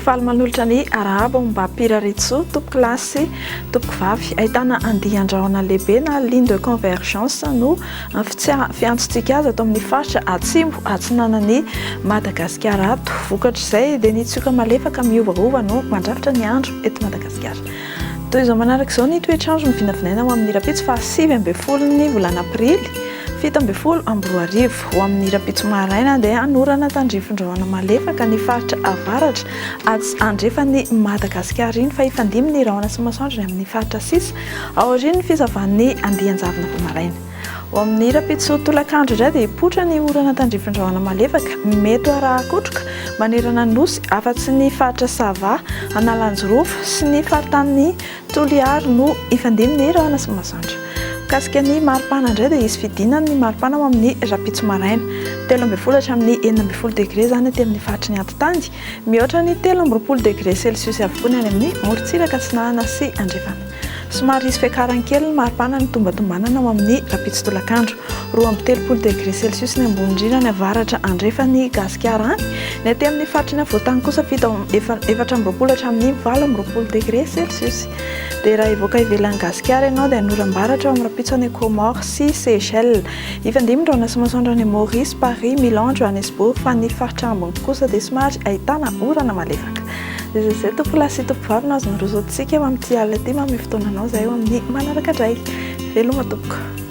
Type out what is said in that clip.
Faly manolotra ny arahaba momba Piraritsoa, tompoko lahy sy tompoko vavy. Ahitana andian-drahona lehibe na ligne de convergence no fiantsontsika azy ato amin'ny faritra atsimo atsinanan'i Madagasikara ato. Vokatr'izay dia ny tsioka malefaka miovaova no mandrafitra ny andro eto Madagasikara. Toy izao manaraka izao ny toetr'andro novinavinaina ho amin'ny rahampitso faha 19 ny volana aprily 2017. Ho amin'ny rahampitso maraina dia hanorana tandrifin-drahona malefaka ny faritra avaratra atsy andrefan'i Madagasikara iny fa hifandimby ny rahona sy masoandro ny amin'ny faritra sisa aorian'ny fizavan'ny andian-javona vao maraina. Ho amin'ny rahampitso tolakandro indray dia hipoitra ny orana tandrifin-drahona malefaka mety ho arahan-kotroka manerana ny Nosy afa-tsy ny faritra Sava, Analanjirofo sy ny faritanin'i Toliary no hifandimby ny rahona sy masoandro. Mikasika ny maripana indray dia hisy fidinany ny maripana ho amin'ny rahampitso maraina. 13 hatramin'ny 16 degre izany aty amin'ny faritry ny atitany. Mihoatra ny 23 degre celsius avokoa ny any amin'ny morontsiraka atsinanana sy andrefana. Somary hisy fiakarany kely ny maripana ny tombantombanana ho amin'ny rahampitso tolakandro. 32 degre celsius ny ambony indrindra any avaratra andrefan'i Gasikara any. Ny aty amin'ny faritry ny afovoantany kosa 24 hatramin'ny 28 degre celsius. Dia raha hivoaka ivelan'i Gasikara ianao dia hanoram-baratra ao amin'ny rahampitso any Comores sy Seychelles. Hifandimby ny rahona sy masoandro any Maurice, Paris, Milan, Johannesburg fa ny faritra ambiny kosa dia somary ahitana orana malefaka. Izay izay tompolahy sy tompovavy no azo naroso antsika ho amin'ity alina ity. Manome fotoana anao izahay ho amin'ny manaraka indray. Veloma tompoko.